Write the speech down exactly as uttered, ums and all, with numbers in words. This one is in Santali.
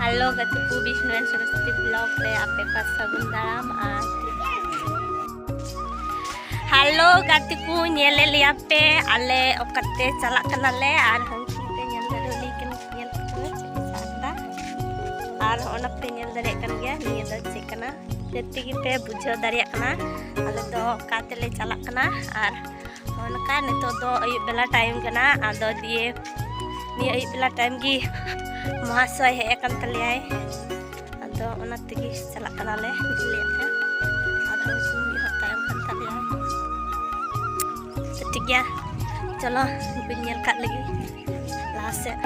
Hello ᱜᱟᱛᱮ ᱠᱚ, ᱵᱤᱥᱱᱩ and ᱥᱚᱨᱚᱥᱚᱛᱤ vlog ᱨᱮ ᱟᱯᱮ ᱠᱚ ᱥᱟᱹᱜᱩᱱ ᱫᱟᱨᱟᱢ᱾ ᱟᱨ hello ᱜᱟᱛᱮ ᱠᱚ, ᱧᱮᱞᱮᱫ ᱞᱮᱭᱟ ᱯᱮ ᱟᱞᱮ ᱚᱠᱟᱛᱮ ᱪᱟᱞᱟᱜ ᱠᱟᱱᱟᱞᱮ᱾ ᱟᱨ ᱦᱟᱱᱛᱮ ᱯᱮ ᱧᱮᱞ ᱫᱟᱲᱮᱭᱟᱜ ᱞᱤᱧ ᱠᱟᱱᱟ, ᱧᱮᱞ ᱯᱮ ᱪᱮᱫ ᱠᱚ ᱥᱟᱵ ᱮᱫᱟ᱾ ᱟᱨ ᱦᱚᱸᱜᱼᱚ ᱱᱟ ᱯᱮ ᱧᱮᱞ ᱫᱟᱲᱮᱭᱟᱜ ᱠᱟᱱ ᱜᱮᱭᱟ, ᱱᱤᱭᱟᱹ ᱫᱚ ᱪᱮᱫ ᱠᱟᱱᱟ, ᱡᱚᱛᱚ ᱜᱮᱯᱮ ᱵᱩᱡᱷᱟᱹᱣ ᱫᱟᱲᱮᱭᱟᱜ ᱠᱟᱱᱟ ᱟᱞᱮ ᱫᱚ ᱚᱠᱟ ᱛᱮᱞᱮ ᱪᱟᱞᱟᱜ ᱠᱟᱱᱟ᱾ ᱟᱨ ᱚᱱᱠᱟ ᱱᱤᱛᱚᱜ ᱫᱚ ᱟᱹᱭᱩᱵ ᱵᱮᱞᱟ time ᱠᱟᱱᱟ᱾ ᱟᱫᱚ ᱫᱤᱭᱮ ᱱᱤᱭᱟᱹ ᱟᱹᱭᱩᱵ ᱵᱮᱞᱟ time ᱜᱮ ᱢᱚᱦᱟᱥᱚᱭ ᱦᱮᱡ ᱟᱠᱟᱱ ᱛᱟᱞᱮᱭᱟᱭ᱾ ᱟᱫᱚ ᱚᱱᱟ ᱛᱮᱜᱮ ᱪᱟᱞᱟᱜ ᱠᱟᱱᱟᱞᱮ ᱫᱤᱞᱞᱤ ᱛᱮ᱾ ᱟᱫᱚ ᱩᱱᱠᱩ ᱢᱤᱫ ᱦᱚᱲ ᱛᱟᱭᱚᱢ ᱠᱟᱱ ᱛᱟᱞᱮᱭᱟᱭ᱾ ᱛᱚ ᱴᱷᱤᱠ ᱜᱮᱭᱟ, ᱪᱚᱞᱚ ᱵᱚᱱ ᱧᱮᱞ ᱠᱟᱜ ᱞᱮᱜᱮ ᱞᱟᱦᱟ ᱥᱮᱫ᱾